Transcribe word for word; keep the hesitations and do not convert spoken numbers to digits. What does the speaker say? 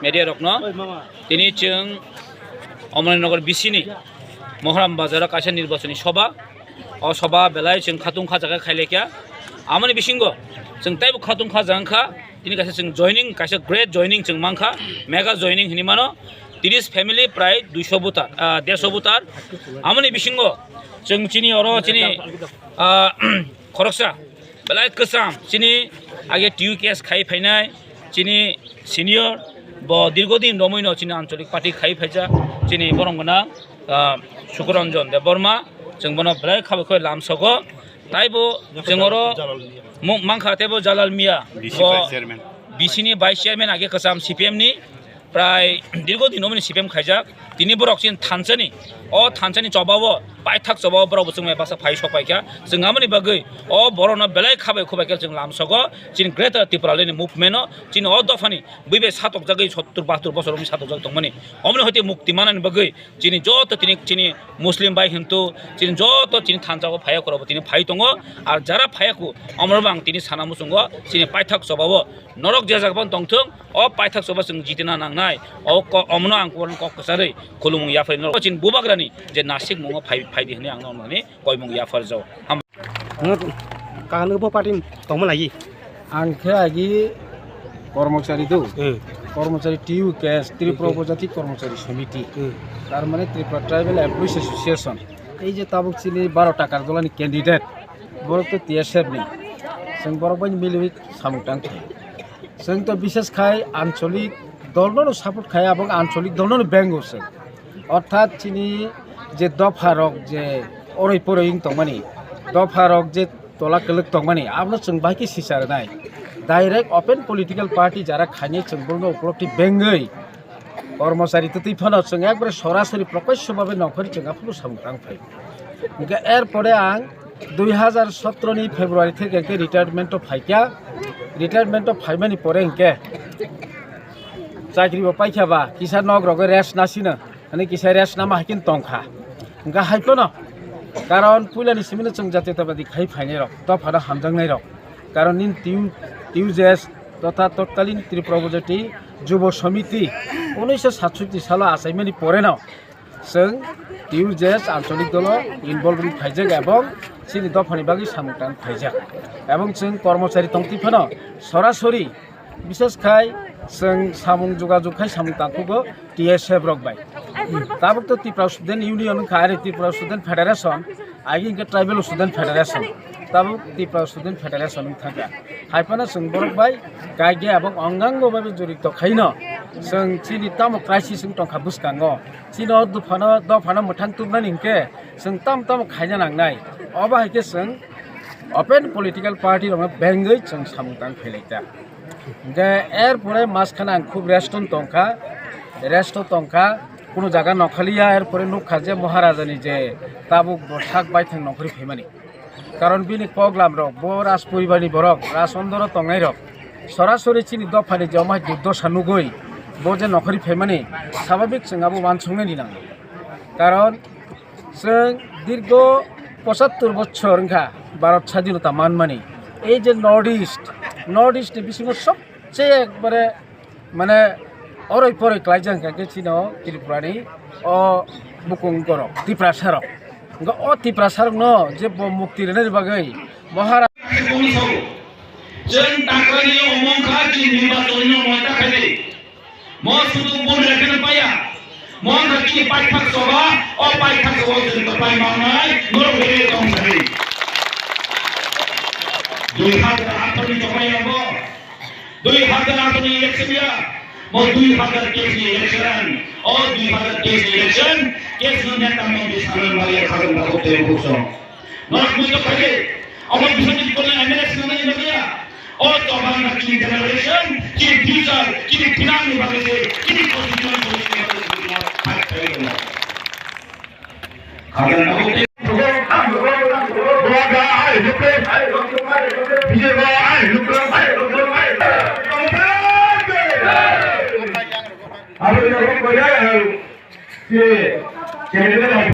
Media rokno tini chwng Omoranagar B C ni Mohram Bazar o kaisa nirbachani soba. O soba belai chwng khatung kha jaga khailaikha. Amoni bisingo chwng taibo khatung kha jaga wngkha. Tini kaisa chwng joining, kaisa great joining chwng mankha, mega joining hinwi mano. Tiris family prai duiso voter, ah, derso voter. Amoni bisingo chwng chini oro chini, ah, khoroksa belai kwcham chini age T U case khai phainai chini senior bo dirgodin romwino chini ancholik party khai phaijak chini borong gwnang, ah, Sukuranjan Debbarma, chwng bono belai khabai khoi lamsogo. Taibo chwng oro mung mankha teibo Jalal Mia, B C bo vice chairman. B C ni vice chairman age kwcham C P M ni, prai dirgodin romwini C P M khaijak. Tini borok chini thansani, o thansani chobao, paithak chobao borok bo chwngmai basa phai sok paikha. Chwng amoni bagwi o borokno belai khabai khubai khe chwng lamsogo chini Greater Tipraland ni movement o, chini o dophani buibai satokjagwi sottur bahattur bosor romwi satokjagwi tongmani. Omoni hoite mukti manani bagwi chini joto tini chini Muslim bai Hindu chini joto chini thansa o phaiya korobo tini phai tongo. Ar jara phaiya ku omoro bang tini sana muchungo chini paithak chobao norok je jaga tongthung, o paithak choba chwng jitina nangnai. O ko-, omono ang kok kwcharwi khulumung yapharwi norok chini bubagrani je nasik mungo phai, phaidi hwnwi ang norok nani koimung yapharjao. Ham- Nwng kaham nw bo party tongma lagi? Ang khe agi kormochari do. Hmm. Kormochari T U K S, Tripura Hmm. Upojati Kormochari Somiti. Hmm. Tar mane Tripura Tribal Employees Association. Ei je tabuk chini baro takar dolani candidate, borok to T S F ni. Chwng borok bai miliwi samung tang khe. Chwng to bishes khai ancholik dolno no support khai, abong ancholik dolno no bengo chwng. Orthat chini je dopha rok je oroi poroi wng tongmani, dopha rok je tola kwlwk tongmani, abono chwng bahai khe sisa rwnai. Direct open political party jara khainai chwng bono ukolokti bengwi kormochari twtwi phano chwng ekbare sorasori prokosyo babe nongkhorni chwng aphuru samung tang phai. Hingkhe er pore ang dui hazar sotro ni February theke hingkhe retirement o phaikha. Retirement o phaimani pore hingkhe chakri bo paikha ba kisa nok rogo rest nasino. Ani kisa rest nama hai khe tongkha. Hingkha hai phano. Karon puilani simino chwng jatiyotabadi khai phainai rok, dophano hamjaknai rok. Karon nini T U, T U J S totha totkalin Tripura Upojati Jubo Somiti unisho satsutti salo achaimani poreno chwng T U J S ancholik dolo involve wng phaijak ebong chini dophani bagwi samung tang phaijak. Ebong chwng kormochari tongtwi phano sorasori Bishes khai chwng samung jogajog khai samung tangkhugo T S F rok bai. Tabuk to Tripura Student Union wngkha, are Tripura Student Federation, agi hwnkhe Tribal Student Federation. Tabuk Tripura Student Federation wng thangkha. Hai phano chwng borok bai kaigya ebong ongango bai jorito khaino chwng chini tamo crisis wng tongkha bwskango. Chini o dophano, dophano mwthang tubnani hwnkhe chwng tamo tamo khaina nangnai. Obo hai khe chwng open political party rokno bengwi chwng samung tang phailaikha. Hingkhe er pore maskha ang khub rest-o tongkha, rest-o tongkha, kunu jaga nokhaliya, er pore nukha je Maharajani je tabuk bo sak baithang nokhori phaimani. Karon bini kok lam rok, bo Raj poribarni borok, Raj ondoro tongnai rok, sorasori chini dophani je omo hai durdosa nugwi bo je nokhori phaimani, sababik chwng abo uansuknani nango. Karon Chwng dirgo pochattor bochor wngkha Bharat sadhinota manmani. Ei je North East, North East ni bisingo sobcheye ekbare mane oroi poroi klaijak hwnkha khe chini o Tripura ni o bukung borok, Tiprasa rok. Hwnkhe o Tiprasa rokno je bo mukti rwnani bagwi Maharaj Chwng takhani omong kha chini nirbachon no mota khani. Mo sudu bun rakhna paya. Mo wngkha chini paithak soba, o paithak soba chwng kwplai mangnai, norok bede tong sadi. Dui hazar atharo ni chobaiya bo. Dui hazar atharo ni election ya. Mo dui hazar teis ni election. O dui hazar teis ni election, teis ni neta mantri saman bariya khagan bakok tei bukso. Norok mui to khaje, omo biswajit kono M L A sinamani bagwi ya. O to bangla chini generation, chini future, chini phinangni bagwi se, chini constituency ni bagwi se, chini fight khlai tongo. Khajana bo te. Ang si, si,